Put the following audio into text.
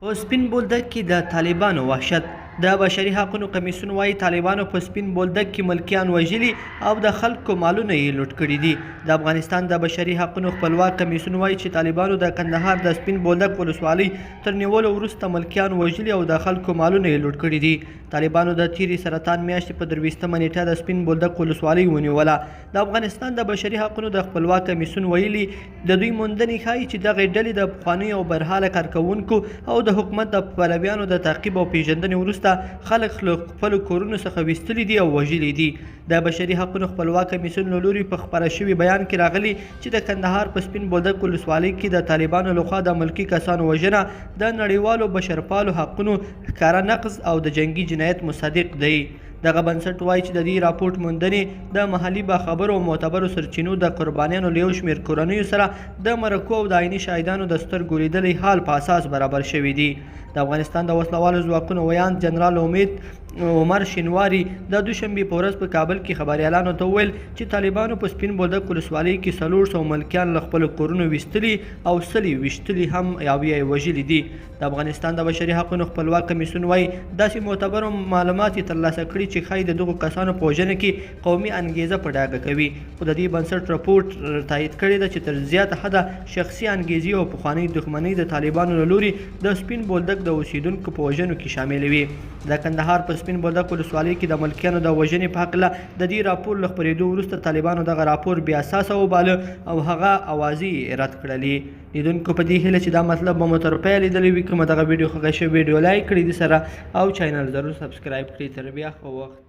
په سپین بولدک کې د طالبانو وحشت. د بشري حقونو کمیسیون وايي، طالبانو په سپین بولدک کې ملکیان وژلي او د خلکو مالونه یې لوټ کړي دي. د افغانستان د بشري حقونو خپلواک کمیسیون وايي چې طالبانو د کندهار د سپین بولدک ولسوالۍ تر نیولو وروسته ملکیان وژلي او د خلکو مالونه یې لوټ کړي دي. طالبانو د تیرې سرطان میاشتې په 23مه نیټه د سپین بولدک ولسوالۍ ونیوله. د افغانستان د بشري حقونو د خپلواک کمیسیون ویلي، د دوی موندنې ښایي چې دغې ډلې د پخوانیو او برحاله کارکوونکو او د حکومت د پلویانو د تعقیب او پیژندنې وروسته خلک له خپلو کورونو څخه ویستلي دي او وژلي دي. د بشري حقونو خپلواک کمیسیون له لوري په خپره شوي بیان کې راغلي چې د کندهار په سپین بولدک ولسوالۍ کې د طالبانو لخوا د ملکي کسانو وژنه د نړیوالو بشرپالو حقونو ښکاره نقض او د جنګي جنایت مصدق دی. دغه بنسټ وايي چې د دې راپورټ موندنې د محلي باخبرو او معتبرو سرچینو، د قربانیانو له یو شمېر کورنیو سره د مرکو او د عیني شاهدانو د سترګو لیدلی حال په اساس برابر شوي دي. د افغانستان د وسلهوالو ځواکونو ویاند جنرال امید عمر شینواری د دوشنبې په ورځ په کابل کې خبریالانو ته وویل چې طالبانو په سپین بولدک ولسوالۍ کې 400 ملکیان له خپلو کورونو ویستلي او 100 یې ویشتلي هم او یا یې وژلي دي. د افغانستان د بشري حقونو خپلواک کمیسیون وايي، داسې معتبرو معلومات یې ترلاسه کړي چې ښايي د دغو کسانو په وژنه کې قومي انګېزه په ډاګه کوي، خو د دې بنسټ رپوټ تایید کړې ده چې تر زیاته حده شخصي انګېزې او پخوانۍ دښمنۍ د طالبانو له لوري د سپین بولدک د اوسېدونکو په وژنو کې شاملې وې. د کندهار په سپین بولدک ولسوالۍ کې د ملکیانو د وژنې په هکله د دې راپور له خپرېدو وروسته طالبانو دغه راپور بې اساسه وباله او هغه اوازې یې رد کړلې. لیدونکو په دې هیله چې دا مطلب به مو تر پایه لیدلی وي. کومه دغه ویډیو خوښه شوې، ویډیو لایک کړئ دې سره او چینل ضرور سبسکرایب کړئ. تر بیا، ښه وخت.